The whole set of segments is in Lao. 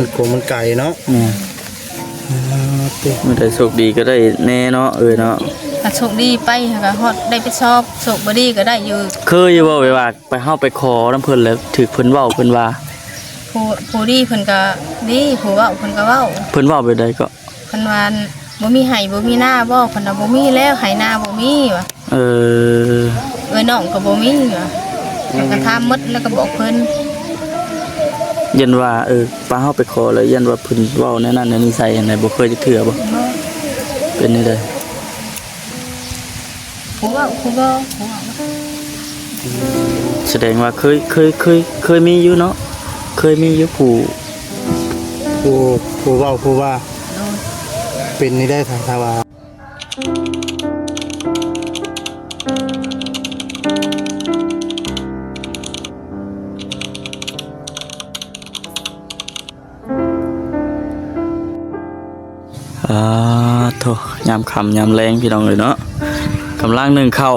ມັນກວງມັນໄກເນາະ. ແມ່ນ. ອ່າ ຕິ ມື້ໃດໂຊກດີກໍໄດ້ແດ່ເນາະ ເອີຍເນາະ. ຖ້າໂຊກດີໄປກໍຮອດໄດ້ໄປສອບ ໂຊກບໍ່ດີກໍໄດ້ຢູ່. ເຄີຍຢູ່ບໍ່ ແບບວ່າໄປ ເຮົາໄປຂໍນຳເພິ່ນ ແລ້ວຖືກເພິ່ນເວົ້າ ເພິ່ນວ່າ ຜູ້ ຜູ້ດີເພິ່ນກໍດີ ຜູ້ເວົ້າເພິ່ນກໍເວົ້າ. ເພິ່ນເວົ້າແບບໃດເກາະ? ເພິ່ນວ່າ ບໍ່ມີໄຮ່ບໍ່ມີນາບໍ່? ເພິ່ນວ່າ ບໍ່ມີແລ້ວ ໄຮ່ນາບໍ່ມີວ່າ. ເອີ ເອື້ອຍນ້ອງກໍບໍ່ມີວ່າ. ເພິ່ນກໍຖາມໝົດ ແລ້ວກໍບອກເພິ່ນ. ຢ້ານວ່າ ເອີ ປາເຮົາໄປຂໍແລ້ວ ຢ້ານວ່າເພິ່ນເວົ້າແນວນັ້ນແນວນີ້ໃສ່ຫັ້ນນະ ບໍ່ເຄີຍຈັກເທື່ອບໍ່? ບໍ່. ເປັນແນວໃດ? ຜູ້ເວົ້າ ຜູ້ບໍ່ ຜູ້ເວົ້າ. ສະແດງວ່າເຄີຍ ເຄີຍ ເຄີຍ ເຄີຍມີຢູ່ເນາະ ເຄີຍມີຢູ່ຜູ້ ຜູ້ ຜູ້ເວົ້າ ຜູ້ວ່າ. ໂດຍ. ເປັນນີ້ໄດ້ ຖ້າ ຖ້າວ່າ ອາ ໂທ້ ຍາມຄ່ຳຍາມແລງ ພີ່ນ້ອງເອີຍເນາະ ກຳລັງໜຶ້ງເຂົ້າ.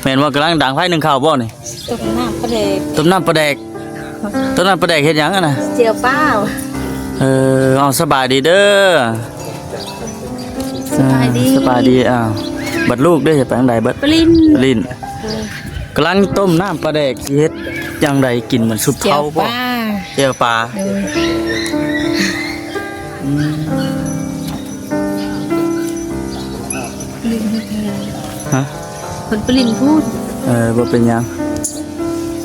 ແມ່ນບໍ່? ກຳລັງດັງໄຟໜຶ້ງເຂົ້າບໍ່ນີ້? ຕົ້ມນ້ຳປາແດກ ຕົ້ມນ້ຳປາແດກ. ຕອນນັ້ນປາແດກເຮັດຫຍັງຫັ້ນນະ? ເຈີຍປາ. ເອີ ເອົາ ສະບາຍດີເດີ. ສະບາຍດີ ເອີ ສະບາຍດີ. ອ້າວ ບັດລູກເດ້ ໄປທາງໃດເບິດ? ໄປຫຼິ້ນ ໄປຫຼິ້ນ. ເອີ ກຳລັງຕົ້ມນ້ຳປາແດກ ຊິເຮັດຈັ່ງໃດກິນ? ມັນຊຸບເຂົ້າບໍ່? ເຈີຍປາ. ເຈີຍປາ. ເອີ ອືມ ຫຼິ້ນເຮັດຫຍັງ? ຮະ? ເພິ່ນໄປຫຼິ້ນພຸ້ນ. ເອີ ບໍ່ເປັນຫຍັງ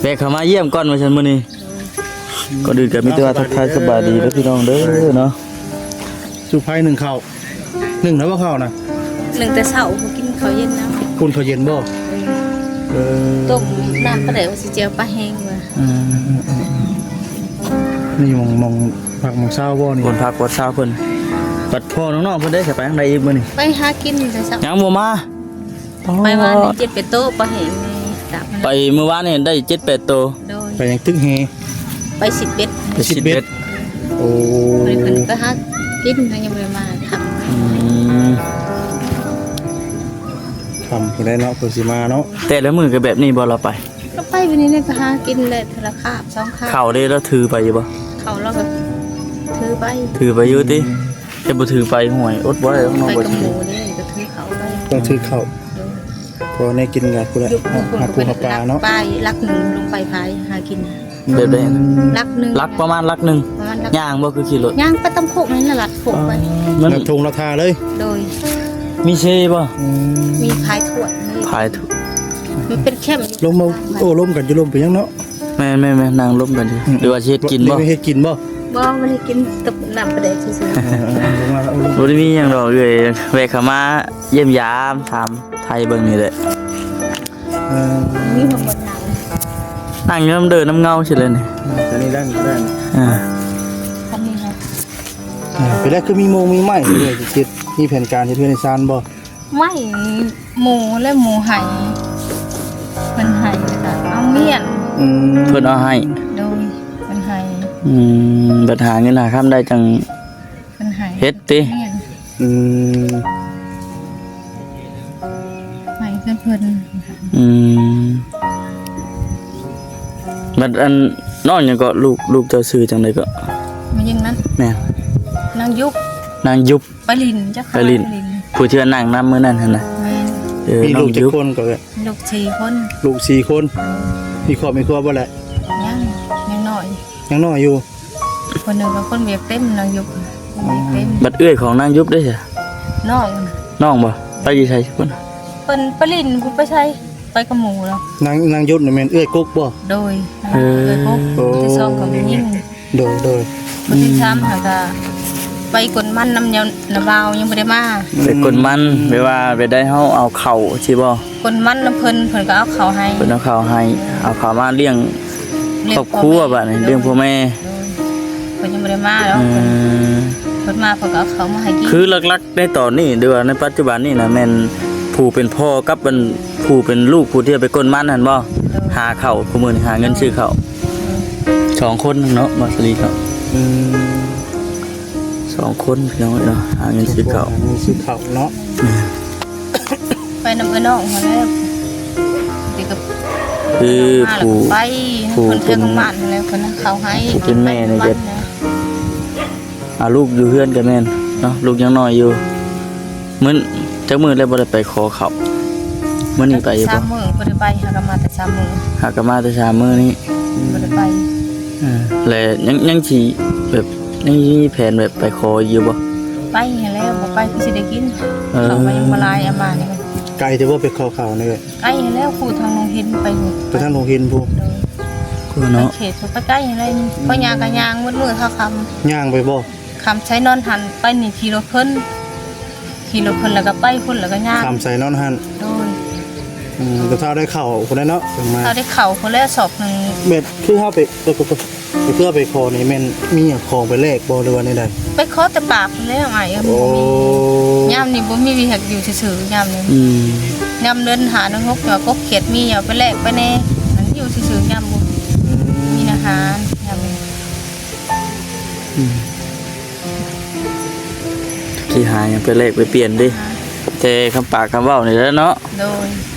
ແວະເຂົ້າມາຢ້ຽມກ່ອນວ່າຊັ້ນມື້ນີ້. ກ່ອນອື່ນກໍມີແຕ່ວ່າທັກທາຍສະບາຍດີເດີພີ່ນ້ອງເດີເນາະ. ສູ່ໄຟໜຶ້ງເຂົ້າ ໜຶ້ງແລ້ວບໍ່ເຂົ້ານະ? ໜຶ້ງແຕ່ເຊົ້າ ບໍ່ກິນເຂົ້າເຢັນນຳ. ອຸ່ນເຂົ້າເຢັນບໍ່? ເອີ ເອີ ຕົ້ມນ້ຳປາແດກວ່າຊິແຈ່ວປາແຫ້ງວ່າ. ເອີ ນີ້ໝ່ອງ ໝ່ອງພັກໝ່ອງເຊົາບໍ່ນີ້? ບ່ອນພັກບ່ອນເຊົາເພິ່ນ. ບັດພໍ່ນ້ອງໆເພິ່ນໄດ້ ສະໄປທາງໃດອີກມື້ນີ້? ໄປຫາກິນແຕ່ເຊົ້າ ຍັງບໍ່ມາ. ອໍ ໄປວານນີ້ເຈັດແປດໂຕ ປາແຫ້ງນີ້. ໄປມື້ວານນີ້ໄດ້ເຈັດແປດໂຕ. ໂດຍ. ໄປຫຍັງ? ຕຶກແຫ? ໄປຊິບເບັດ. ໄປຊິບເບັດ. ໂອ້ ເພິ່ນໄປຫາກິນ ຍັງບໍ່ໄດ້ມາຄ່ຳ. ອືມ ຄ່ຳພຸ້ນແຫຼະເນາະ ເພິ່ນຊິມາເນາະ. ແຕ່ລະມື້ກໍແບບນີ້ບໍ່ລະໄປ? ກໍໄປແບບນີ້ແຫຼະ ໄປຫາກິນແຫຼະ ເທື່ອລະຄາບສອງຄາບ. ເຂົ້າເດ້ ລາວຖືໄປຢູ່ບໍ່? ເຂົ້າລາວກໍຖືໄປ. ຖືໄປຢູ່ຕິ? ອືມ ແຕ່ບໍ່ຖືໄປ ຫ້ວຍ ອົດບໍ່ໄດ້ດອກເນາະ. ໄປກັບໝູ່ເດ້ ກໍຖືເຂົ້າໄປ. ຕ້ອງຖືເຂົ້າ. ໂດຍ. ເພາະແນວກິນກໍພຸ້ນແຫຼະ ຢູ່ ຫາ ຫາປູຫາປາເນາະ. ປາຫຼັກໜຶ່ງ ລົງໄປພາຍຫາກິນ. ແບບໃດ? ຫຼັກໜຶ່ງ. ຫຼັກ ປະມານຫຼັກໜຶ່ງ. ປະມານຫຼັກ ຍ່າງບໍ່ ຄືຂີ່ລົດ? ຍ່າງໄປຕາມໂຄກນັ້ນນະ ລັດໂຄກໄປ. ອໍ ມັນ ແມ່ນທົ່ງລາຄາເລີຍ. ໂດຍ. ມີເຊບໍ່? ອືມ ມີພາຍຖ້ວຍ. ພາຍຖ້ວຍ. ມັນເປັນແຄມ. ລົມມາ ໂອ້ ລົມກັນຢູ່ລົມເປັນຫຍັງເນາະ? ແມ່ນໆໆ ນັ່ງລົມກັນຢູ່. ອືມ ຫຼືວ່າຊິເຮັດກິນບໍ່? ເຮັດກິນບໍ່? ບໍ່ ບໍ່ໄດ້ກິນ ຕົ້ມນ້ຳປາແດກຊື່ໆ. ເອີໆໆ ບໍ່ໄດ້ມີຫຍັງດອກເອື້ອຍ ແວະເຂົ້າມາຢ້ຽມຢາມ ຖາມໄຖ່ເບິ່ງນີ້ແຫຼະ. ເອີ ມີຄວາມບໍ່ທັນ ນັ່ງຢູ່ນຳເດີນຳເງົາຊິແຫຼະນີ້. ອືມ ອັນນີ້ໄດ້ ໄດ້. ອ່າ ອັນນີ້ນະ. ອ່າ ເປັນແລ້ວ ຄືມີໂມງມີໄມ້ເລີຍ ຊິເຮັດ ມີແຜນການເຮັດເຮືອນເຮັດຊານບໍ່? ໄມ້ໝູ່ ແລະໝູ່ໃຫ້ ເພິ່ນໃຫ້ ແລ້ວກໍເອົາມ້ຽນ. ອືມ ເພິ່ນເອົາໃຫ້. ໂດຍ ເພິ່ນໃຫ້. ອືມ ບັດຫາເງິນຫາຄຳໄດ້ຈັ່ງ ເພິ່ນໃຫ້ ເຮັດຕິ? ແມ່ນ. ອືມ ໃຫ້ແຕ່ເພິ່ນ. ອືມ ບັດອັນ ນ້ອງຫຍັງເກາະ? ລູກ ລູກເຈົ້າຊື່ຈັ່ງໃດເກາະ? ມາຍິງນັ້ນ. ແມ່ນ. ນາງຍຸບ. ນາງຍຸບ. ໄປຫຼິ້ນ ຈັກ ໄປຫຼິ້ນ ໄປຫຼິ້ນ ຜູ້ທີ່ວ່ານັ່ງນຳມື້ນັ້ນຫັ້ນນະ. ແມ່ນ. ເອີ ມີລູກຈັກຄົນເກາະ? ລູກສີ່ຄົນ. ລູກສີ່ຄົນ. ມີຄອບມີຄົວບໍ່ແຫຼະ? ຍັງ ຍັງນ້ອຍ ຍັງນ້ອຍຢູ່. ຄົນໜຶ່ງກໍຄົນວຽກເຕັມ ນາງຍຸບ ວຽກເຕັມ. ບັດເອື້ອຍຂອງນາງຍຸບເດ້ຊະ? ນ້ອງ. ນ້ອງບໍ່? ໄປຢູ່ໃສພຸ້ນ? ເພິ່ນໄປຫຼິ້ນ ບໍ່ໄປໃສ ໄປກັບໝູ່ລາວ. ນາງ ນາງຍຸບນີ້ແມ່ນເອື້ອຍກົກບໍ່? ໂດຍ. ເອີ ເອື້ອຍກົກ. ໂອ້ ຄົນທີສອງກໍແມ່ຍິງ. ໂດຍ ໂດຍ. ຄົນທີສາມຫາກະໄປກົນມັນນຳຍາ ນາບ່າວ ຍັງບໍ່ໄດ້ມາ. ໄປກົນມັນ ອືມ ແບບວ່າ ແບບໃດ ເຮົາເອົາເຂົ້າຊີ້ບໍ່? ກົນມັນນຳເພິ່ນ ເພິ່ນກໍເອົາເຂົ້າໃຫ້ ເພິ່ນເອົາເຂົ້າໃຫ້ ເອົາເຂົ້າມາລ້ຽງ ລ້ຽງຄອບຄົວ ຄອບຄົວ ບາດນີ້ ໂດຍ ລ້ຽງພໍ່ແມ່. ໂດຍ. ເພິ່ນຍັງບໍ່ໄດ້ມາດອກ. ເອີ ເພິ່ນມາເພິ່ນກໍເອົາເຂົ້າມາໃຫ້ກິນ. ຄືຫຼັກໆໃນຕອນນີ້ ຫຼືວ່າໃນປັດຈຸບັນນີ້ນະ ແມ່ນຜູ້ເປັນພໍ່ກັບອັນຜູ້ເປັນລູກ ຜູ້ທີ່ໄປກົນມັນຫັ້ນບໍ່? ໂດຍ. ຫາເຂົ້າ ຄູ່ມື້ນີ້ຫາເງິນຊື້ເຂົ້າ. ໂດຍ. ສອງຄົນເນາະ ມາສະລີເນາະ. ອືມ ສອງຄົນພີ່ນ້ອງເອີຍເນາະ ຫາເງິນຊື້ເຂົ້າ ຫາເງິນຊື້ເຂົ້າເນາະ. ແມ່ນ. ໄປນຳເອື້ອຍນ້ອງຫັ້ນແຫຼະ ເດ ກໍ ຄື ມາແລ້ວ ຜູ້ ໄປ ຜູ້ເພິ່ນ ເພິ່ນແທງບ້ານຫັ້ນແຫຼະ ເພິ່ນເອົາເຂົ້າໃຫ້. ຜູ້ເປັນແມ່ນີ້ກໍ ໄປນຳບ້ານນະ. ອ່າ ລູກຢູ່ເຮືອນກໍແມ່ນເນາະ ລູກຍັງນ້ອຍຢູ່. ມື້ ຈັກມື້ແລ້ວບໍ່ໄດ້ໄປຂໍເຂົ້າ? ມື້ນີ້ໄປຢູ່ບໍ່? ສາມມື້ບໍ່ໄດ້ໄປ ຫາກໍມາແຕ່ສາມມື້ ຫາກໍມາແຕ່ສາມມື້ນີ້ ບໍ່ໄດ້ໄປ. ເອີ ແລະ ຍັງ ຍັງຊິແບບ ຍັງມີແຜນແບບໄປຂໍຢູ່ບໍ່? ໄປຫັ້ນແຫຼະ ບໍ່ໄປຄືຊິໄດ້ກິນ. ເອີ ເຂົ້າກໍຍັງບໍ່ຫຼາຍ ອາມານີ້. ໄກແຕ່ບໍ່ໄປຂໍເຂົ້ານີ້? ໄກແລ້ວ ຜູ້ທາງໂຮງຮຽນໄປພຸ້ນ ໄປທາງໂຮງຮຽນພຸ້ນ. ໂດຍ ເນາະ ໄປເຂດໄປໄກແລ້ວ ຂ້ອຍຍ່າງກໍຍ່າງໝົດມື້ເຂົ້າຄ່ຳ. ຍ່າງໄປບໍ່? ຄ່ຳໃຊ້ນອນຫັ້ນ ໄປນີ້ຂີ່ລົດເພິ່ນ ຂີ່ລົດເພິ່ນແລ້ວກໍໄປພຸ້ນ ແລ້ວກໍຍ່າງ ຄ່ຳໃຊ້ນອນຫັ້ນ. ໂດຍ ອືມ ແຕ່ເຊົ້າໄດ້ເຂົ້າພຸ້ນແຫຼະເນາະ ຈັ່ງມາ ເຊົ້າໄດ້ເຂົ້າພຸ້ນແຫຼະ ສອບໜຶ່ງ. ແບບຄືເຮົາໄປ ເອີ ຄືເຮົາໄປຂໍນີ້ແມ່ນມີຫຍັງຂອງໄປແລກບໍ່ ຫຼືວ່າແນວໃດ? ໄປຂໍແຕ່ປາກພຸ້ນແຫຼະອ້າຍເອີຍ. ໂອ້ ບໍ່ມີ ຍາມນີ້ບໍ່ມີວຽກ ຢູ່ຊື່ໆຍາມນີ້. ອືມ ຍາມເດືອນຫ້າເດືອນຫົກ ເຈົ້າກໍຂຽດມີເອົາໄປແລກໄປແດ່ ມັນຢູ່ຊື່ໆຍາມບໍ່ ອືມ ມີອາຫານຍາມນີ້. ອືມ ຊິຫາຫຍັງໄປແລກໄປປ່ຽນເດ້ ແຕ່ຄຳປາກຄຳເວົ້ານີ້ແຫຼະເນາະ. ໂດຍ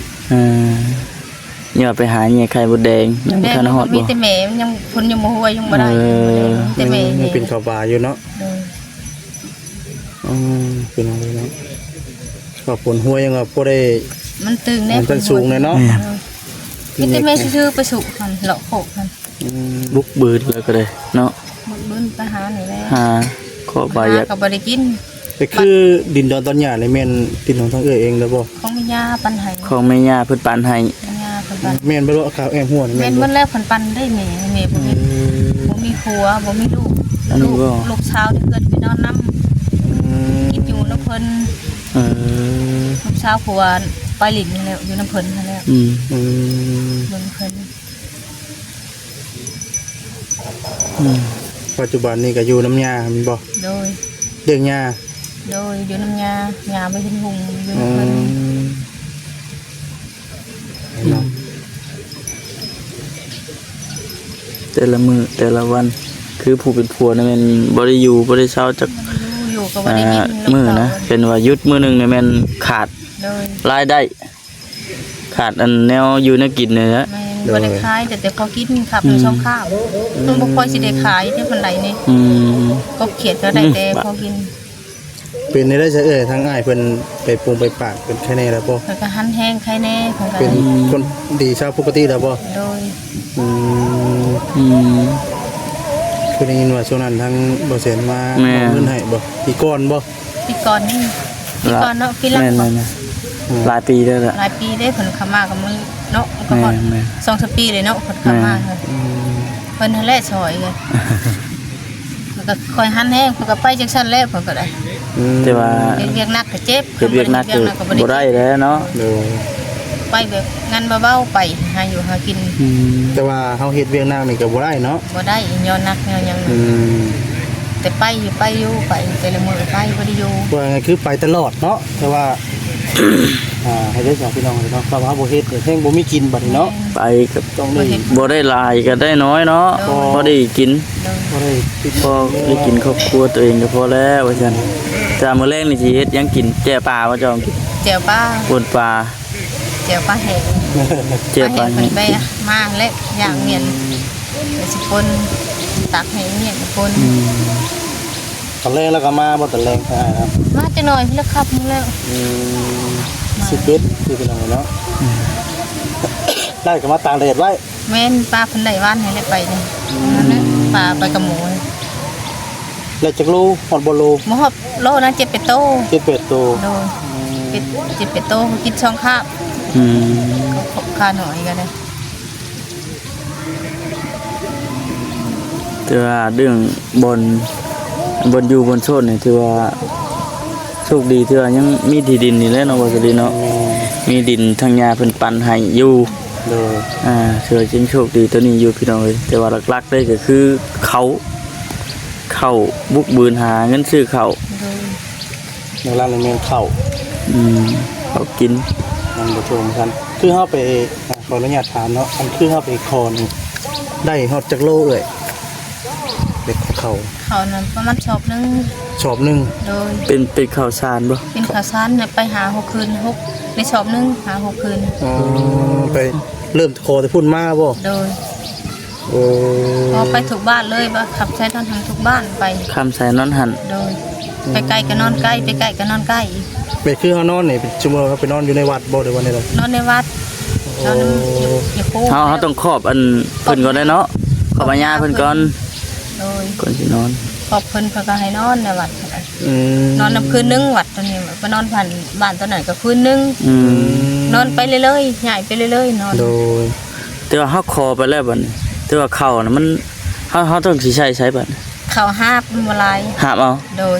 ເອີ ຍ້ອນໄປຫາແຍ່ໄຂ່ມົດແດງ ຍັງບໍ່ທັນຮອດບໍ່? ມີແຕ່ແມ່ ມັນຍັງ ຝົນຍັງບໍ່ຫົວ ຍັງບໍ່ໄດ້. ເອີ ມີແຕ່ແມ່ ຍັງ ຍັງເປັນເຂົ້າປ່າຢູ່ເນາະ. ໂດຍ ອືມ ເປັນຫຍັງເນາະ ວ່າຝົນຫົວຍັງວ່າພໍໄດ້ ມັນຕຶງແດ່ ມັນ ມັນສູງແດ່ເນາະ. ເອີ ມີແຕ່ແມ່ຊື່ໆໄປສຸກຫັ້ນ ເລາະໂຄກຫັ້ນ. ອືມ ບຸກບືນແລ້ວກໍໄດ້ເນາະ ບຸກບືນໄປຫານີ້ແຫຼະ ຫາຂໍປາຢາກ ຫາກໍບໍ່ໄດ້ກິນ. ແຕ່ຄືດິນດອນຕອນຫຍ້ານີ້ແມ່ນດິນຂອງທາງເອື້ອຍເອງແລ້ວບໍ່? ຂອງແມ່ຍ່າປັນໃຫ້ ຂອງແມ່ຍ່າເພິ່ນປັນໃຫ້. ແມ່ຍ່າເພິ່ນປັນ ແມ່ນບໍ່? ເຂົາແອ້ມຮົ້ວນີ້ແມ່ນບໍ່? ແມ່ນໝົດແລ້ວ ເພິ່ນປັນໄດ້ແມ່ ແມ່ບໍ່ມີ ອືມ ບໍ່ມີຜົວ ບໍ່ມີລູກ. ອັນນີ້ບໍ່? ລູກ ລູກສາວທີ່ເພິ່ນໄປນອນນຳ ອືມ ກິນຢູ່ນຳເພິ່ນ. ເອີ ລູກສາວຜົວໄປຫຼິ້ນຫັ້ນແຫຼະ ຢູ່ນຳເພິ່ນຫັ້ນແຫຼະ. ອືມ ອືມ ເບິ່ງເພິ່ນ. ອືມ ປັດຈຸບັນນີ້ກໍຢູ່ນຳຍ່າແມ່ນບໍ່? ໂດຍ ລ້ຽງຍ່າ. ໂດຍ ຢູ່ນຳຍ່າ ຍ່າບໍ່ເຫັນຮຸ່ງ ຢູ່ນຳເພິ່ນ. ອືມ ເນາະ ອືມ ແຕ່ລະມື້ແຕ່ລະວັນ ຄືຜູ້ເປັນຜົວນີ້ແມ່ນບໍ່ໄດ້ຢູ່ ບໍ່ໄດ້ເຊົາຈັກ ບໍ່ໄດ້ຢູ່ ຢູ່ກໍບໍ່ໄດ້ກິນ ມື້ນະ ເຫັນວ່າຢຸດມື້ໜຶ່ງນີ້ແມ່ນຂາດ ໂດຍ ລາຍໄດ້. ຂາດອັນແນວຢູ່ແນວກິນນີ້ແຫຼະ. ແມ່ນ ໂດຍ ບໍ່ໄດ້ຂາຍ ແຕ່ ແຕ່ພໍກິນ ຄາບໜຶ່ງ ອືມ ສອງຄາບ ມັນບໍ່ຄ່ອຍຊິໄດ້ຂາຍເດ້ ປານໃດນີ້. ອືມ ກົບຂຽດກໍໄດ້ ອືມ ແຕ່ພໍກິນ. ເປັນໄດ້ຊະເອື້ອຍ ທາງອ້າຍເພິ່ນໄປປົງໄປປາກ ເປັນໄຄແນ່ແລ້ວບໍ່? ເພິ່ນກໍຫັນແຮງໄຄແນ່ ເພິ່ນກໍ ເປັນ ອືມ ຄົນດີຊາວປົກກະຕິແລ້ວບໍ່? ໂດຍ ອືມ ອືມ ຄືໄດ້ຍິນວ່າຊ່ວງນັ້ນທາງບໍ່ແສນມາ ແມ່ນ ມອບເງິນໃຫ້ບໍ່? ປີກ່ອນບໍ່? ປີກ່ອນນີ້ ປີກ່ອນເນາະ ປີຫຼັງ ແມ່ນ ບໍ່ ແມ່ນ ແມ່ນ ອືມ ຫຼາຍປີແລ້ວລະ ຫຼາຍປີເດ້ ເພິ່ນເຂົ້າມາກໍມັນເນາະ ມັນກໍຮອດ ແມ່ນ ແມ່ນ ສອງສາມປີເລີຍເນາະ ເພິ່ນເຂົ້າມາ ແມ່ນ ອືມ ເພິ່ນຫັ້ນແຫຼະຊ່ອຍ ແລ້ວກໍຄ່ອຍຫັນແຮງ ເພິ່ນກໍໄປຈັ່ງຊັ້ນແຫຼະ ເພິ່ນກໍໄດ້ ອືມ ແຕ່ວ່າເຮັດວຽກໜັກກໍເຈັບ ເຮັດວຽກໜັກກໍບໍ່ໄດ້ກິນ ບໍ່ໄດ້ແລ້ວເນາະ ໂດຍ ໄປແບບງານເບົາໆ ໄປຫາຢູ່ຫາກິນ ອືມ ແຕ່ວ່າເຮົາເຮັດວຽກໜັກນີ້ກໍບໍ່ໄດ້ເນາະ ບໍ່ໄດ້ ຍ້ອນໜັກຍ້ອນຫຍັງ ອືມ ແຕ່ໄປຢູ່ ໄປຢູ່ ໄປແຕ່ລະມື້ໄປ ບໍ່ໄດ້ຢູ່ ວ່າໄງ ຄືໄປຕະຫຼອດເນາະ ແຕ່ວ່າ ອ່າ ໃຫ້ໄດ້ສອງພີ່ນ້ອງເນາະ ຖ້າວ່າບໍ່ເຮັດກໍແຮງບໍ່ມີກິນບັດນີ້ເນາະ ໄປກໍຕ້ອງໄດ້ ບໍ່ເຮັດ ບໍ່ໄດ້ຫຼາຍກໍໄດ້ໜ້ອຍເນາະ ໂດຍ ພໍໄດ້ກິນ ໂດຍ ພໍໄດ້ກິນ ພໍໄດ້ກິນຄອບຄົວຕົວເອງກໍພໍແລ້ວວ່າຊັ້ນ ແຕ່ມື້ແລງນີ້ຊິເຮັດຫຍັງກິນ ແຈ່ວປາບໍ່ ເຈົ້າກິນ ແຈ່ວປາ ປົ່ນປາ ແຈ່ວປາແຫ້ງ ແຈ່ວປາແຫ້ງ ປາແຫ້ງ ໄປມາແລ້ວ ຢ່າງໝ້ຽນ ອືມ ແລ້ວຊິປົ່ນ ຕັກໃຫ້ໝ້ຽນປົ່ນ ອືມ ຕອນແລງແລ້ວກໍມາບໍ່ ຕອນແລງ ອ້າຍນະ ມາຈັກໜ້ອຍພຸ້ນແຫຼະ ຄ່ຳພຸ້ນແລ້ວ ອືມ ມາ ສິບເອັດ ຄືພີ່ນ້ອງເນາະ ອືມ ໄດ້ກໍມາຕາກແດດໄວ້ ແມ່ນ ປາເພິ່ນໄດ້ວານນີ້ແຫຼະ ໄປນີ້ ອືມ ນັ້ນແຫຼະ ປາໄປກັບໝູ ໄດ້ຈັກໂລ ຮອດບໍ່ໂລ? ບໍ່ຮອດໂລນະ ເຈັດແປດໂຕ ເຈັດແປດໂຕ ໂດຍ ອືມ ເຈັດ ເຈັດແປດໂຕ ກິນສອງຄາບ ອືມ ຂ້ານ້ອຍກໍໄດ້ ແຕ່ວ່າເລື່ອງບ່ອນ ບ່ອນຢູ່ບ່ອນໂຊນນີ້ ຖືວ່າໂຊກດີ ທີ່ວ່າຍັງມີທີ່ດິນນີ້ແຫຼະເນາະ ບໍ່ສະດີເນາະ ແມ່ນ ມີດິນທາງຍ່າເພິ່ນປັນໃຫ້ຢູ່ ໂດຍ ອ່າ ຖືວ່າຍັງໂຊກດີຕົວນີ້ຢູ່ພີ່ນ້ອງເອີຍ ແຕ່ວ່າຫຼັກໆເລີຍກໍຄືເຂົ້າ ເຂົ້າບຸກບືນຫາເງິນຊື້ເຂົ້າ ໂດຍ ຫຼັກໆນີ້ແມ່ນເຂົ້າ ອືມ ເຂົ້າກິນ ມັນບໍ່ທົ່ວເໝືອນກັນ ຄືເຮົາໄປ ອ່າ ຂໍອະນຸຍາດຖາມເນາະ ອັນຄືເຮົາໄປຂໍນີ້ ໄດ້ຮອດຈັກໂລເອື້ອຍ? ເປັນເຂົ້າ ເຂົ້ານັ້ນປະມານສອບໜຶ່ງ ສອບໜຶ່ງ ໂດຍ ເປັນ ເປັນເຂົ້າສານບໍ່? ເປັນເຂົ້າສານ ໄປຫ້າຫົກຄືນ ຫົກ ໄດ້ສອບໜຶ່ງ ຫ້າຫົກຄືນ ອໍ ໄປເລີ່ມຂໍແຕ່ພຸ້ນມາບໍ່? ໂດຍ ໂອ້ ເຮົາໄປທຸກບ້ານເລີຍ ວ່າຄຳໄຊນອນຫັ້ນທຸກບ້ານໄປ ຄຳໄຊນອນຫັ້ນ ໂດຍ ໄປໄກກໍນອນໄກ ໄປໃກ້ກໍນອນໃກ້ ແມ່ນຄືເຮົານອນນີ້ ສົມມຸດວ່າເຮົາໄປນອນຢູ່ໃນວັດບໍ່ ຫຼືວ່າແນວໃດ? ນອນໃນວັດ ໂອ້ ນອນນຳຍາຄູ ເຮົາ ເຮົາຕ້ອງຂອບອັນເພິ່ນກ່ອນເດ້ເນາະ ຂອບພະຍາເພິ່ນກ່ອນ ໂດຍ ກ່ອນຊິນອນ ຂອບເພິ່ນ ເພິ່ນກໍໃຫ້ນອນໃນວັດ ອືມ ນອນນຳຄືນໜຶ່ງວັດຕົວນີ້ ໄປນອນບ້ານ ບ້ານຕົວນັ້ນກໍຄືນໜຶ່ງ ອືມ ນອນໄປເລື້ອຍໆ ຍ້າຍໄປເລື້ອຍໆ ນອນ ໂດຍ ແຕ່ວ່າເຮົາຂໍໄປແລ້ວບັດນີ້ ແຕ່ວ່າເຂົ້ານະມັນ ເຮົາ ເຮົາຕ້ອງຊິໃຊ້ໃສບັດນີ້? ເຂົ້າຫາບມັນບໍ່ຫຼາຍ ຫາບເອົາ ໂດຍ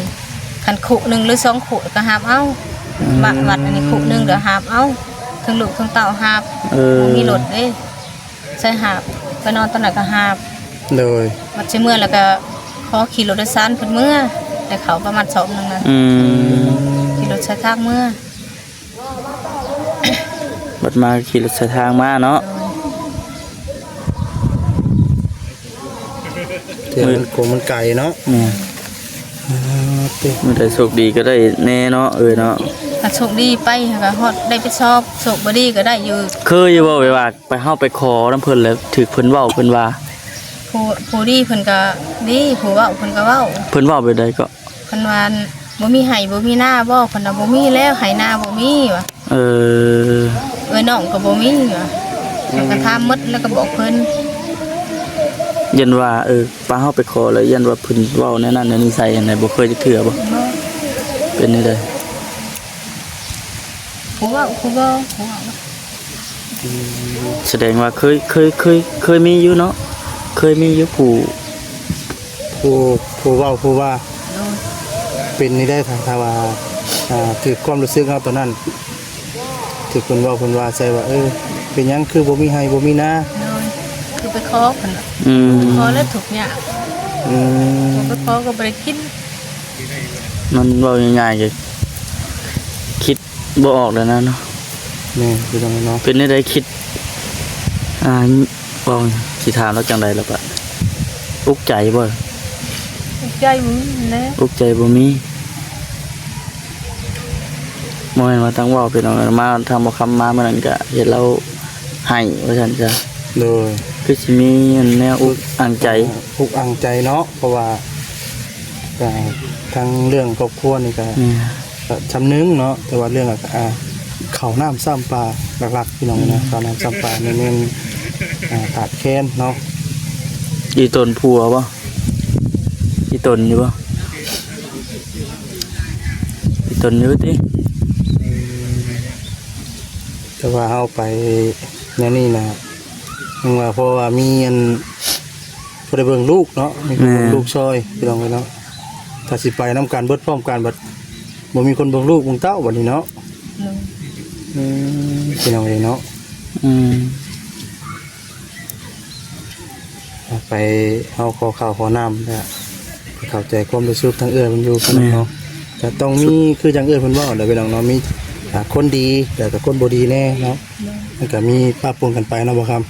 ຄັນຄຸໜຶ່ງ ຫຼື ສອງຄຸກໍຫາບເອົາ ອືມ ວັດ ວັດອັນນີ້ຄຸໜຶ່ງກໍຫາບເອົາ ທັງລູກທັງເຕົ້າຫາບ ເອີ ບໍ່ມີລົດເດ້ ໃສ່ຫາບ ໄປນອນຕອນໃດກໍຫາບ ໂດຍ ບັດຊິເມືອແລ້ວກໍຂໍຂີ່ລົດໂດຍສານເພິ່ນເມືອ ແຕ່ເຂົ້າປະມານສອບໜຶ່ງນະ ອືມ ຂີ່ລົດສາຍທາງເມືອ ບັດມາຂີ່ລົດສາຍທາງມາເນາະ ໂດຍ ເທື່ອມັນກົວມັນໄກເນາະ ແມ່ນ ອ່າ ເຕີ ມື້ໃດໂຊກດີກໍໄດ້ແນ່ເນາະ ເອີຍເນາະ ຖ້າໂຊກດີໄປກໍຮອດໄດ້ໄປສອບ ໂຊກບໍ່ດີກໍໄດ້ຢູ່ ເຄີຍຢູ່ບໍ່ ແບບວ່າ ໄປ ເຮົາໄປຂໍນຳເພິ່ນ ແລ້ວຖືກເພິ່ນເວົ້າ ເພິ່ນວ່າ ຜູ້ ຜູ້ດີເພິ່ນກໍດີ ຜູ້ເວົ້າເພິ່ນກໍເວົ້າ ເພິ່ນເວົ້າແບບໃດເກາະ? ເພິ່ນວ່າ ບໍ່ມີໄຮ່ບໍ່ມີນາບໍ່? ເພິ່ນວ່າ ບໍ່ມີແລ້ວ ໄຮ່ນາບໍ່ມີວ່າ ເອີ ເອື້ອຍນ້ອງກໍບໍ່ມີວ່າ ເຮົາກໍຖາມໝົດ ແລ້ວກໍບອກເພິ່ນ ຢ້ານວ່າ ເອີ ປາເຮົາໄປຂໍແລ້ວ ຢ້ານວ່າເພິ່ນເວົ້າແນວນັ້ນແນວນີ້ໃສ່ຫັ້ນນະ ບໍ່ເຄີຍຈັກເທື່ອບໍ່? ບໍ່ ເປັນແນວໃດ? ຜູ້ເວົ້າ ຜູ້ເວົ້າ ຜູ້ເວົ້າ ອືມ ສະແດງວ່າເຄີຍ ເຄີຍ ເຄີຍ ເຄີຍມີຢູ່ເນາະ ເຄີຍມີຢູ່ຜູ້ ຜູ້ ຜູ້ເວົ້າຜູ້ວ່າ ໂດຍ ເປັນນີ້ໄດ້ ຖ້າ ຖ້າວ່າ ອ່າ ຖືກຄວາມຮູ້ສຶກເຮົາຕອນນັ້ນ ຖືກເພິ່ນເວົ້າເພິ່ນວ່າໃສ່ວ່າ ເອີ ເປັນຫຍັງຄືບໍ່ມີໄຮ່ບໍ່ມີນາ ໂດຍ ຄືໄປຂໍເພິ່ນ ອືມ ຂໍແລ້ວທຸກຍາກ ອືມ ບໍ່ໄປຂໍກໍບໍ່ໄດ້ກິນ ມັນເວົ້າງ່າຍໆ ກໍຄິດ ບໍ່ອອກແລ້ວນະເນາະ ແມ່ນ ພີ່ນ້ອງເນາະ ເປັນແນວໃດຄິດ ອ່າ ເວົ້າ ຊິຖາມລາວຈັ່ງໃດລະບາດ ອຸກໃຈບໍ່? ອຸກໃຈບໍ່ມີແຫຼະ ອຸກໃຈບໍ່ມີ ບໍ່ແມ່ນວ່າຕັ້ງເວົ້າ ພີ່ນ້ອງ ມາທາງບໍ່ຄຳມາມື້ນັ້ນກະເຮັດລາວໄຫ້ວ່າຊັ້ນຊະ ໂດຍ ຄືຊິມີອັນແນວອຸກອັ່ງໃຈ ອຸກອັ່ງໃຈເນາະ ເພາະວ່າ ກະທັງເລື່ອງຄອບຄົວນີ້ກະ ແມ່ນ ກະສ່ຳໜຶ່ງເນາະ ແຕ່ວ່າເລື່ອງ ອ່າ ເຂົ້ານ້ຳຊ້ຳປາຫຼັກໆ ພີ່ນ້ອງເນາະ ເຂົ້ານ້ຳຊ້ຳປານີ້ແມ່ນ ອ່າ ຂາດແຄນເນາະ ອີ່ຕົນຜົວບໍ່? ອີ່ຕົນຢູ່ບໍ່? ອີ່ຕົນຢູ່ຕິ? ແຕ່ວ່າເຮົາໄປແນວນີ້ນະ ຍັງວ່າ ເພາະວ່າມີອັນ ບໍ່ໄດ້ເບິ່ງລູກເນາະ ມີຄົນເບິ່ງ ແມ່ນ ລູກຊ່ອຍ ພີ່ນ້ອງເອີຍເນາະ ຖ້າຊິໄປນຳກັນເບິດພ້ອມກັນ ບັດບໍ່ມີຄົນເບິ່ງລູກເບິ່ງເຕົ້າບັດນີ້ເນາະ ໂດຍ ອືມ ພີ່ນ້ອງເອີຍເນາະ ອືມ ໄປເຮົາຂໍເຂົ້າຂໍນ້ຳ ແລ້ວເຂົ້າໃຈຄວາມຮູ້ສຶກທາງເອື້ອຍເພິ່ນຢູ່ ພີ່ນ້ອງເນາະ ແມ່ນ ກະຕ້ອງມີຄືຈັ່ງເອື້ອຍເພິ່ນເວົ້າແຫຼະ ພີ່ນ້ອງເນາະ ມີ ອ່າ ຄົນດີ ແລ້ວກະຄົນບໍ່ດີແດ່ເນາະ ໂດຍ ມັນກະມີປະປົນກັນໄປເນາະ ບໍ່ຄຳ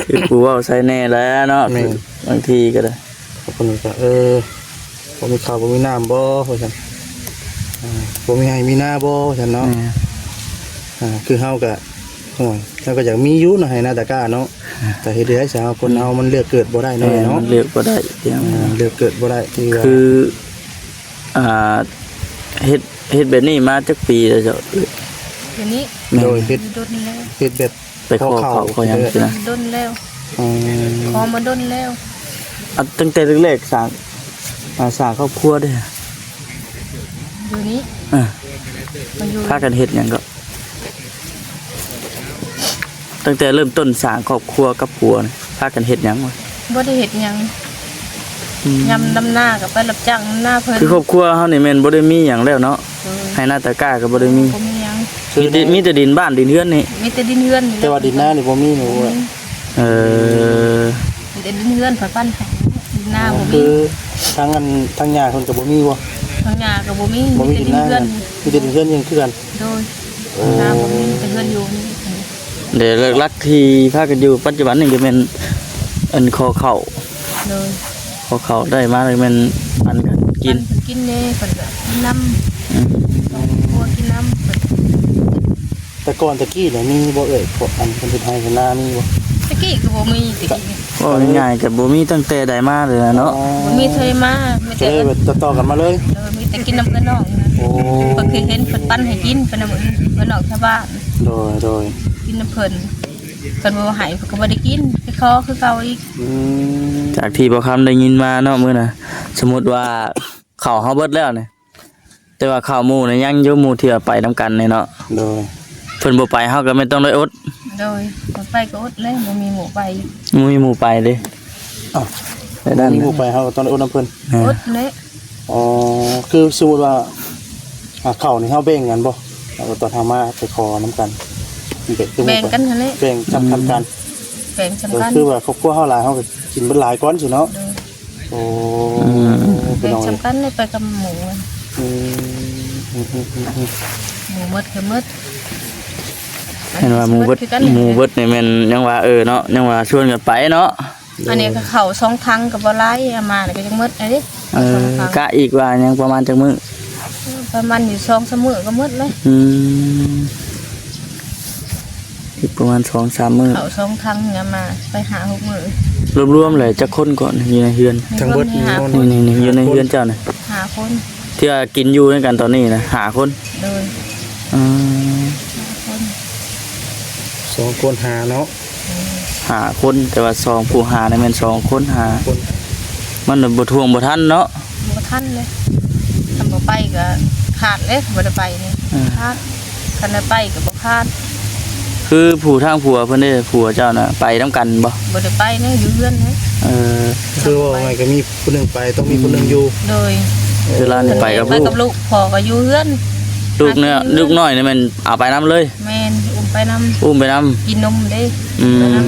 ຄືຜູ້ເວົ້າໃສ່ແດ່ແຫຼະເນາະ ແມ່ນ ບາງທີກໍໄດ້ ເພິ່ນກໍ ເອີ ບໍ່ມີເຂົ້າບໍ່ມີນ້ຳບໍ່ ວ່າຊັ້ນ ອ່າ ບໍ່ມີໄຮ່ມີນາບໍ່ ວ່າຊັ້ນເນາະ ແມ່ນ ອ່າ ຄືເຮົາກໍ ໂອ້ຍ ເຮົາກໍຢາກມີຢູ່ເນາະ ໄຮ່ນາຕາກ້າເນາະ ອ່າ ແຕ່ເຮັດໃດຊະ ຄົນເຮົາມັນເລືອກເກີດບໍ່ໄດ້ເນາະ ແມ່ນ ເນາະ ມັນເລືອກບໍ່ໄດ້ ອ່າ ເລືອກເກີດບໍ່ໄດ້ ຄືວ່າ ຄື ອ່າ ເຮັດ ເຮັດແບບນີ້ມາຈັກປີແລ້ວເຈົ້າ? ດຽວນີ້ ແມ່ນ ໂດຍ ເຮັດ ດົນແລ້ວ ເຮັດແບບ ໄປຂໍເຂົ້າຂໍຫຍັງຊີ້ນະ ດົນແລ້ວ ອືມ ຂໍມາດົນແລ້ວ ອາ ຕັ້ງແຕ່ແລກໆ ສ້າງ ອ່າ ສ້າງຄອບຄົວເດ້ ຢູ່ນີ້ ເອີ ມາຢູ່ ພາກັນເຮັດຫຍັງກໍ ຕັ້ງແຕ່ເລີ່ມຕົ້ນສ້າງຄອບຄົວກັບຜົວນີ້ ພາກັນເຮັດຫຍັງວະ? ບໍ່ໄດ້ເຮັດຫຍັງ ອືມ ຍາມດຳນາກໍໄປຮັບຈ້າງນຳນາເພິ່ນ ຄືຄອບຄົວເຮົານີ້ແມ່ນບໍ່ໄດ້ມີຫຍັງແລ້ວເນາະ ໂດຍ ໄຮ່ນາຕາກ້າກໍບໍ່ໄດ້ມີ ບໍ່ມີຫຍັງ ມີແຕ່ ມີແຕ່ດິນບ້ານດິນເຮືອນນີ້ ມີແຕ່ດິນເຮືອນນີ້ແຫຼະ ແຕ່ວ່າດິນນານີ້ບໍ່ມີເນາະ ບໍ່ມີ ເອີ ມີແຕ່ດິນເຮືອນເພິ່ນປັນໃຫ້ ດິນນາບໍ່ມີ ຄືທາງອັນ ທາງຍ່າເພິ່ນກໍບໍ່ມີບໍ່? ທາງຍ່າກໍບໍ່ມີ ບໍ່ມີດິນນາ ມີແຕ່ດິນເຮືອນ ມີແຕ່ດິນເຮືອນຍັງຄືກັນ ໂດຍ ເອີ ນາບໍ່ມີ ມີແຕ່ເຮືອນຢູ່ນີ້ ແຕ່ຫຼັກໆ ທີ່ພາກັນຢູ່ປັດຈຸບັນນີ້ກໍແມ່ນອັນຂໍເຂົ້າ ໂດຍ ຂໍເຂົ້າໄດ້ມາແລ້ວແມ່ນປັນກັນກິນ ປັນກັນກິນແດ່ ເພິ່ນກໍກິນນຳ ອືມ ຄອບຄົວກິນນຳ ແຕ່ກ່ອນແຕ່ກີ້ນະ ມີບໍ່ເອີຍ ພວກອັນເພິ່ນເຮັດໄຮ່ເຮັດນາມີບໍ່? ແຕ່ ນີ້ກໍບໍ່ມີແຕ່ກີ້. ເວົ້າງ່າຍໆກໍບໍ່ມີຕັ້ງແຕ່ໃດມາເລີຍນະເນາະ. ອໍ ບໍ່ມີເທື່ອໃດມາ ມີແຕ່ ກໍເລີຍແບບຕໍ່ໆກັນມາເລີຍ. ໂດຍ ມີແຕ່ກິນນຳເອື້ອຍນ້ອງນະ. ໂອ້ ເພິ່ນຄືເຫັນເພິ່ນປັນໃຫ້ກິນ ເພິ່ນນຳເອື້ອຍນ້ອງຊາວບ້ານ. ໂດຍໆ ກິນນຳເພິ່ນ. ຄັນບໍ່ໃຫ້ເພິ່ນກໍບໍ່ໄດ້ກິນ ໄປຂໍຄືເກົ່າອີກ. ອືມ ຈາກທີ່ພໍ່ຄຳໄດ້ຍິນມາເນາະ ມື້ນະ ສົມມຸດວ່າເຂົ້າເຮົາເບິດແລ້ວນີ້ ແຕ່ວ່າເຂົ້າໝູ່ນະຍັງຢູ່ ໝູ່ທີ່ວ່າໄປນຳກັນນີ້ເນາະ. ໂດຍ ເພິ່ນບໍ່ໄປເຮົາກໍແມ່ນຕ້ອງໄດ້ອົດ. ໂດຍ ບໍ່ໄປກໍອົດແຫຼະ ບໍ່ມີໝູ່ໄປ. ບໍ່ມີໝູ່ໄປເດ້. ອ້າວ ໄດ້ນັ້ນ ບໍ່ມີໝູ່ໄປເຮົາກໍຕ້ອງໄດ້ອົດນຳເພິ່ນ. ເອີ ອົດແຫຼະ. ອໍ ຄືສົມມຸດວ່າ ອ່າ ເຂົ້ານີ້ເຮົາແບ່ງກັນບໍ່? ເອົາຕອນເຮົາມາໄປຂໍນຳກັນ ແບ່ງກັນຫັ້ນແຫຼະ ແບ່ງສ່ຳກັນ. ອືມ ແບ່ງສ່ຳກັນ. ເອີ ຄືວ່າຄອບຄົວເຮົາຫຼາຍ ເຮົາກໍກິນເບິດຫຼາຍກ່ອນຊີ້ເນາະ. ໂດຍ ໂອ້ ອືມ ແບ່ງສ່ຳກັນເລີຍ ໄປກັບໝູ່. ອືມ ໝູ່ໝົດກໍໝົດ. ເຫັນວ່າໝູ່ເບິດ ໝູ່ເບິດນີ້ແມ່ນຍັງວ່າ ເອີ ເນາະ ຍັງວ່າຊວນກັນໄປເນາະ. ອັນນີ້ກໍເຂົ້າສອງຖັງກໍບໍ່ຫຼາຍ ເອົາມາແລ້ວກໍຍັງໝົດເດ້. ເອີ ສອງຖັງ ກະອີກວ່າຍັງປະມານຈັກມື້? ປະມານຢູ່ສອງສາມມື້ກໍໝົດເລີຍ. ອືມ ອີກປະມານສອງສາມມື້ ເຂົ້າສອງຖັງ ເອົາມາໄປຫ້າຫົກມື້. ລວມໆແລ້ວຈັກຄົນເກາະ ຢູ່ໃນເຮືອນ? ທັງເບິດ ມີຫ້າຄົນ. ນີ້ໆ ຢູ່ໃນເຮືອນເຈົ້ານະ ຫ້າຄົນ ທີ່ວ່າກິນຢູ່ນຳກັນຕອນນີ້ນະ ຫ້າຄົນ. ໂດຍ ອືມ ຫ້າຄົນ ສອງຄົນຫ້າເນາະ. ຫ້າຄົນ ແຕ່ວ່າສອງຜູ້ຫ້ານີ້ແມ່ນສອງຄົນຫ້າ ຄົນ ມັນບໍ່ຖ້ວງບໍ່ທັນເນາະ. ບໍ່ທັນເລີຍ ຄັນບໍ່ໄປກໍຂາດເດ້ ບໍ່ໄດ້ໄປນີ້ ເອີ ຂາດ. ຄັນໄດ້ໄປກໍບໍ່ຂາດ. ຄືຜູ້ທາງຜົວເພິ່ນເດ້ ຜົວເຈົ້ານະ ໄປນຳກັນບໍ່? ບໍ່ໄດ້ໄປເນາະ ຢູ່ເຮືອນເນາະ. ເອີ ຄືວ່າໄງກໍມີຜູ້ໜຶ່ງໄປ ຕ້ອງມີຜູ້ໜຶ່ງຢູ່. ໂດຍ ຄືລາວນີ້ໄປກັບລູກ ໄປກັບລູກ ພໍ່ກໍຢູ່ເຮືອນ. ລູກເນາະ ລູກນ້ອຍນີ້ແມ່ນເອົາໄປນຳເລີຍ? ແມ່ນ ອຸ້ມໄປນຳ ອຸ້ມໄປນຳ ກິນນົມເດ້. ອືມ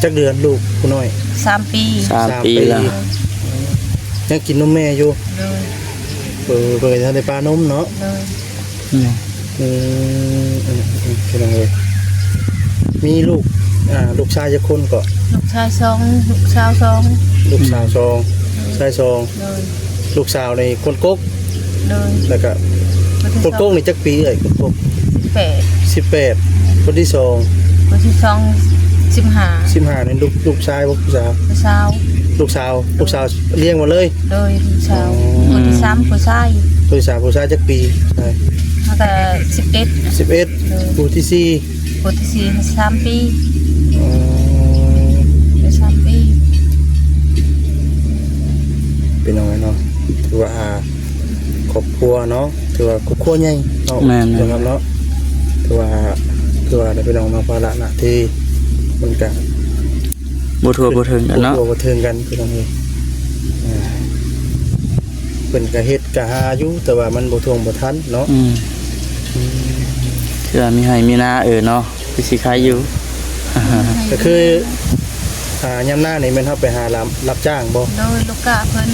ຈັກເດືອນລູກຜູ້ນ້ອຍ? ສາມປີ ສາມປີແລ້ວ ຍັງກິນນົມແມ່ຢູ່. ໂດຍ ເອີ ເພິ່ນກໍຍັງທັນໄດ້ປ້ານົມເນາະ. ໂດຍ ອືມ ອືມ ອືມ ອືມ ພີ່ນ້ອງເອີຍ ມີລູກ ອ່າ ລູກຊາຍຈັກຄົນເກາະ? ລູກຊາຍສອງ ລູກສາວສອງ. ລູກສາວສອງ ອືມ ຊາຍສອງ. ໂດຍ ລູກສາວນີ້ຄົນກົກ. ໂດຍ ແລ້ວກະຄົນກົກນີ້ຈັກປີເອື້ອຍ ຄົນກົກ? ສິບແປດ ສິບແປດ. ຄົນທີສອງ? ຄົນທີສອງ ສິບຫ້າ. ສິບຫ້ານີ້ລູກ ລູກຊາຍບໍ່ ຜູ້ສາວ? ຜູ້ສາວ ລູກສາວ. ລູກສາວລ້ຽງໝົດເລີຍ? ໂດຍ ລູກສາວ. ອໍ ຄົນທີສາມຜູ້ຊາຍ. ຄົນທີສາມຜູ້ຊາຍຈັກປີ? ມັນກະສິບເອັດ. ສິບເອັດ. ໂດຍ ຜູ້ທີສີ່? ຜູ້ທີສີ່ສາມປີ. ອໍ ໄດ້ສາມປີ. ເປັນຫຍັງເນາະ ຖືວ່າ ຄອບຄົວເນາະ ຖືວ່າຄອບຄົວໃຫຍ່ເນາະ. ແມ່ນໆ ເນາະ ຖືວ່າ ຄືວ່າໄດ້ ພີ່ນ້ອງເນາະ ພາລະໜ້າທີ່ມັນກະບໍ່ທົ່ວບໍ່ເຖິງກັນເນາະ ບໍ່ທົ່ວບໍ່ເຖິງກັນ ພີ່ນ້ອງເອີຍ. ອ່າ ເພິ່ນກະເຮັດກະຫາຢູ່ ແຕ່ວ່າມັນບໍ່ຖ້ວງບໍ່ທັນເນາະ. ອືມ ອືມ ຄືວ່າມີໄຮ່ມີນາ ເອີເນາະ ຄືຊິໄຄຢູ່. ກໍຄື ອ່າ ຍາມໜ້ານີ້ແມ່ນເຮົາໄປຫາ ຮັບ ຮັບຈ້າງບໍ່? ໂດຍ ລູກກະເພິ່ນ.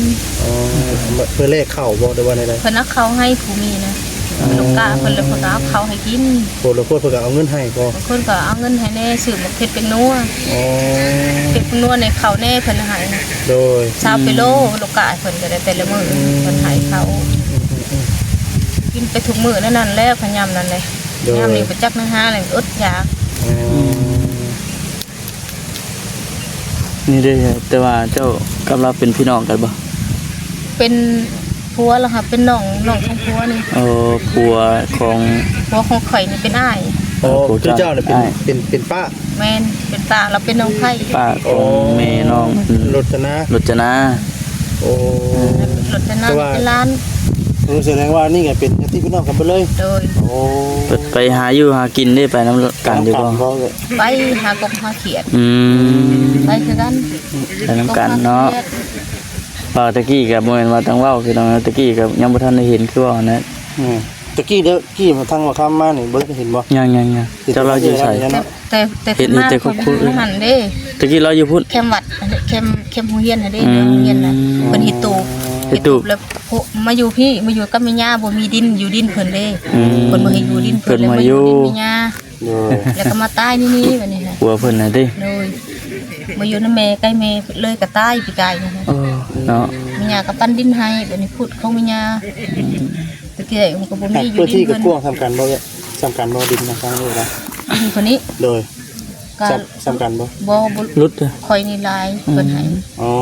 ອໍ ເພິ່ນແລກເຂົ້າບໍ່ ຫຼືວ່າແນວໃດ? ເພິ່ນເອົາເຂົ້າໃຫ້ຜູ້ມີນະ. ອໍ ລູກກະເພິ່ນ ແລ້ວເພິ່ນກໍເອົາເຂົ້າໃຫ້ກິນ. ໂອ້ ແລ້ວເພິ່ນກໍເອົາເງິນໃຫ້ບໍ່? ເພິ່ນກໍເອົາເງິນໃຫ້ແດ່ ຊື້ໝາກເຜັດແປ້ງນົວ. ອໍ ເຜັດແປ້ງນົວໃນເຂົ້າແດ່ ເພິ່ນໃຫ້. ໂດຍ ຊາວກິໂລ. ອືມ ລູກກະເພິ່ນກໍໄດ້ແຕ່ລະມື້ ອືມ ເພິ່ນໃຫ້ເຂົ້າ. ອືມໆໆ ກິນໄປທຸກມື້ແນວນັ້ນແຫຼະ ພະຍາມນັ້ນແຫຼະ. ໂດຍ ຍາມນີ້ບໍ່ຈັກແນວຫາແລ້ວ ອຶດຢາກ. ອໍ ອືມ ນີ້ເດ້ ແຕ່ວ່າເຈົ້າກັບລາວເປັນພີ່ນ້ອງກັນບໍ່? ເປັນຜົວລະຫາ ເປັນນ້ອງ ນ້ອງຂອງຜົວນີ້. ໂອ້ ຜົວຂອງ ຜົວຂອງຂ້ອຍນີ້ເປັນອ້າຍ. ອໍ ໂອ້ ຄືເຈົ້ານີ້ເປັນ ເປັນ ເປັນປ້າ? ແມ່ນ ເປັນປ້າ ລາວເປັນນ້ອງໃພ້ ປ້າຂອງ ອໍ ແມ່ນ້ອງ ອືມ ລົດຈະນາ ລົດຈະນາ. ໂອ້ ລົດຈະນາ ແຕ່ວ່າເປັນຫຼານ. ໂອ້ ສະແດງວ່ານີ້ກໍເປັນຍາດຕິພີ່ນ້ອງກັນເບິດເລີຍ. ໂດຍ ໂອ້ ໄປຫາຢູ່ຫາກິນໄດ້ໄປນຳກັນຢູ່ບໍ່? ໄປຫາກົບຫາຂຽດ. ອືມ ໄປຄືກັນ ໄປນຳກັນເນາະ. ເວົ້າແຕ່ກີ້ກໍບໍ່ແມ່ນວ່າຕ້ອງເວົ້າ ພີ່ນ້ອງ ແຕ່ກີ້ກໍຍັງບໍ່ທັນໄດ້ເຫັນຄືເວົ້າຫັ້ນແຫຼະ. ອືມ ແຕ່ກີ້ເດີ ກີ້ທາງວ່າຄຳມານີ້ບໍ່ໄດ້ເຫັນບໍ່? ຍັງໆໆ. ເຈົ້າລາວຢູ່ໃສ? ແຕ່ ແຕ່ ເຫັນແຕ່ຄອບຄົວອື່ນຫັ້ນເດ້ ແຕ່ກີ້ລາວຢູ່ພຸ້ນ ແຄມວັດ ແຄມ ແຄມໂຮງຮຽນຫັ້ນເດ້. ອືມ ໂຮງຮຽນນະ ເພິ່ນເຮັດຕູບ ເຮັດຕູບ ເຮັດຕູບແລ້ວ ໂພະ ມາຢູ່ພີ້ ມາຢູ່ກັບແມ່ຍ່າ ບໍ່ມີດິນ ຢູ່ດິນເພິ່ນເດ້. ອືມ ເພິ່ນບໍ່ໃຫ້ຢູ່ດິນເພິ່ນ ເພິ່ນບໍ່ໃຫ້ຢູ່ ແລ້ວມາຢູ່ດິນແມ່ຍ່າ. ໂດຍ ແລ້ວກໍມາຕາຍໃນນີ້ບັດນີ້ນະ ຜົວເພິ່ນນະຕິ. ໂດຍ ມາຢູ່ນຳແມ່ໃກ້ແມ່ເລີຍກໍຕາຍປີກາຍນີ້ນະ. ເອີ ເນາະ ແມ່ຍ່າກໍປັນດິນໃຫ້ ບັດນີ້ພຸດຂອງແມ່ຍ່າ. ອືມ ແຕ່ກີ້ມັນກໍບໍ່ມີຢູ່ດິນເພິ່ນ. ພື້ນທີ່ກໍກວ້າງສ່ຳກັນບໍ່ເອື້ອຍ? ສ່ຳກັນບໍ່ດິນນະ ທາງນີ້ນະ? ດິນຄົນນີ້ ໂດຍ ກໍ ສ່ຳ ສ່ຳກັນບໍ່? ບໍ່ ບໍ່ ຫຼຸດເດີ ຂ້ອຍນີ້ຫຼາຍ ອືມ ເພິ່ນໃຫ້ ອໍ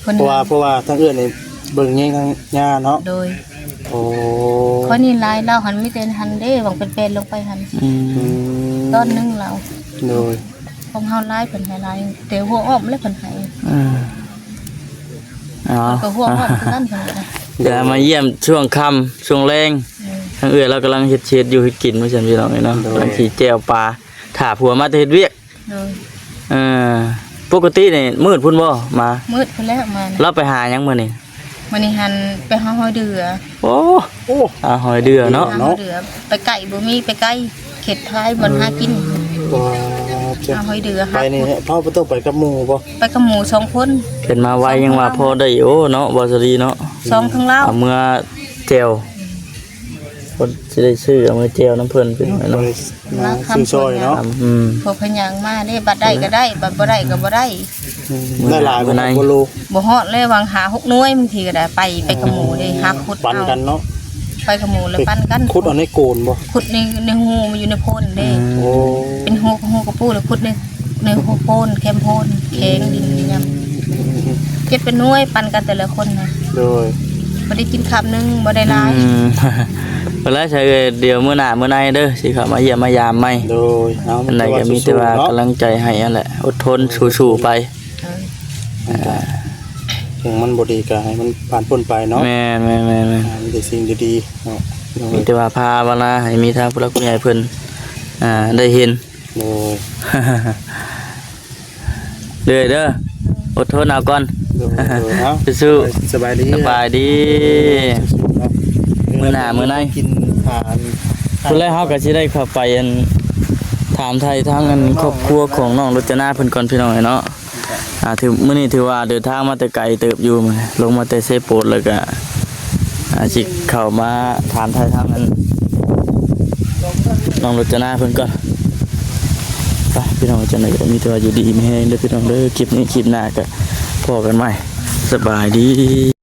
ເພິ່ນ ເພາະວ່າ ໃຫ້ ເພາະວ່າທາງເອື້ອຍນີ້ເບິ່ງແຍງທາງຍ່າເນາະ ໂດຍ ໂອ້ ຂ້ອຍນີ້ຫຼາຍ ລາວຫັ້ນມີແຕ່ຫັ້ນເດ້ ຫວ່າງເປັນແປນລົງໄປຫັ້ນ ອືມ ອືມ ຕອນໜຶ່ງລາວ ໂດຍ ຂອງເຮົາຫຼາຍ ເພິ່ນໃຫ້ຫຼາຍ ແຕ່ຫົວອ້ອມແຫຼະເພິ່ນໃຫ້ ອືມ ອໍ ກໍຫົວອ້ອມຄືກັນເພິ່ນກໍໄດ້ ແລ້ວມາຢ້ຽມຊ່ວງຄ່ຳ ຊ່ວງແລງ ເອີ ທາງເອື້ອຍລາວກຳລັງເຮັດ ເຮັດຢູ່ເຮັດກິນ ວ່າຊັ້ນ ພີ່ນ້ອງເອີຍເນາະ ໂດຍ ກຳລັງຊິແຈ່ວປາ ຖ້າຜົວມາແຕ່ເຮັດວຽກ ໂດຍ ເອີ ປົກກະຕິນີ້ມືດພຸ້ນບໍ່ມາ? ມືດພຸ້ນແລ້ວມານະ ລາວໄປຫາຫຍັງມື້ນີ້? ມື້ນີ້ຫັ້ນໄປຫາຫອຍເດືອ ໂອ້ ໂອ້ ຫາຫອຍເດືອເນາະ ໄປຫາຫອຍເດືອ ໄປໃກ້ບໍ່ມີ ໄປໃກ້ ເຂດທ້າຍບ່ອນຫາກິນ ຫາຫອຍເດືອ ໄປນີ້ເຮົາບໍ່ຕ້ອງໄປກັບໝູ່ບໍ່? ໄປກັບໝູ່ສອງຄົນ ເພິ່ນມາໄວ ຍັງວ່າພໍໄດ້ຢູ່ເນາະ ບໍ່ສະດີເນາະ ສອງເຖິງລາວ ເອົາເມືອແຈ່ວ ເພິ່ນຊິໄດ້ຊື້ເອົາມາແຈ່ວນຳເພິ່ນ ພີ່ນ້ອງເອີຍເນາະ ຊື້ຊ່ອຍເນາະ ອືມ ພວກເພິ່ນຍ່າງມາເດ້ ບັດໄດ້ກໍໄດ້ ບັດບໍ່ໄດ້ກໍບໍ່ໄດ້ ອືມ ໄດ້ຫຼາຍບໍ່? ບໍ່ຮອດເລີຍ ຫວ່າງຫ້າຫົກໜ່ວຍ ບາງທີກໍໄດ້ໄປ ໄປກັບໝູ່ເດ້ ຫາຂຸດ ປັນກັນເນາະ ເອົາ ໄປກັບໝູ່ແລ້ວປັນກັນ ຂຸດເອົາໃນໂກນບໍ່? ຂຸດໃນ ໃນຮູ ມັນຢູ່ໃນໂພນເດ້ ອືມ ໂອ້ ເປັນຮູ ຮູກະປູ ແລ້ວຂຸດໃນ ໃນຫົວໂພນ ແຄມໂພນ ແຂງດິນຍາມ ເກັບເປັນໜ່ວຍ ປັນກັນແຕ່ລະຄົນນະ ໂດຍ ບໍ່ໄດ້ກິນຄາບໜຶ່ງ ບໍ່ໄດ້ຫຼາຍ ອືມ ບໍ່ຫຼາຍໃສເອີຍ ດຽວມື້ໜ້າມື້ໃນເດີ ຊິເຂົ້າມາຢ້ຽມມາຢາມໃໝ່ ໂດຍ ເອົາ ອັນໃດກໍມີແຕ່ວ່າ ກຳລັງໃຈໃຫ້ຫັ້ນແຫຼະ ອົດທົນ ໂດຍ ສູ້ໆໄປ ເອີ ອ່າ ເຖິງມັນບໍ່ດີກໍໃຫ້ມັນຜ່ານພົ້ນໄປເນາະ ແມ່ນໆໆໆ ອ່າ ມີແຕ່ສິ່ງດີໆເນາະ ມີແຕ່ວ່າພາວະນາໃຫ້ມີທາງຜູ້ຫຼັກຜູ້ໃຫຍ່ເພິ່ນ ອ່າ ໄດ້ເຫັນ ໂດຍ ເລື້ອຍເດີ ອົດທົນເອົາກ່ອນ ໂດຍ ໂດຍ ເອົາ ສູ້ໆ ສະບາຍດີ ສະບາຍດີ ມື້ໜ້າມື້ໃນ ກິນທານ ພຸ້ນແຫຼະ ເຮົາກໍຊິໄດ້ເຂົ້າໄປ ອັນ ຖາມໄຖ່ທາງ ອັນ ຄອບຄົວຂອງນ້ອງລົດຈະນາເພິ່ນກ່ອນ ພີ່ນ້ອງເອີຍເນາະ ອ່າ ຖື ມື້ນີ້ຖືວ່າເດີນທາງມາແຕ່ໄກເຕີບຢູ່ ລົງມາແຕ່ເຊໂປນ ແລ້ວກໍ ອ່າ ຊິເຂົ້າມາຖາມໄຖ່ທາງ ອັນ ນ້ອງລົດຈະນາເພິ່ນກ່ອນ ໄປ ພີ່ນ້ອງ ຈັ່ງໃດກໍມີແຕ່ວ່າຢູ່ດີມີແຮງເດີ ພີ່ນ້ອງເດີ ຄລິບນີ້ຄລິບໜ້າກໍພໍ້ກັນໃໝ່ ສະບາຍດີ.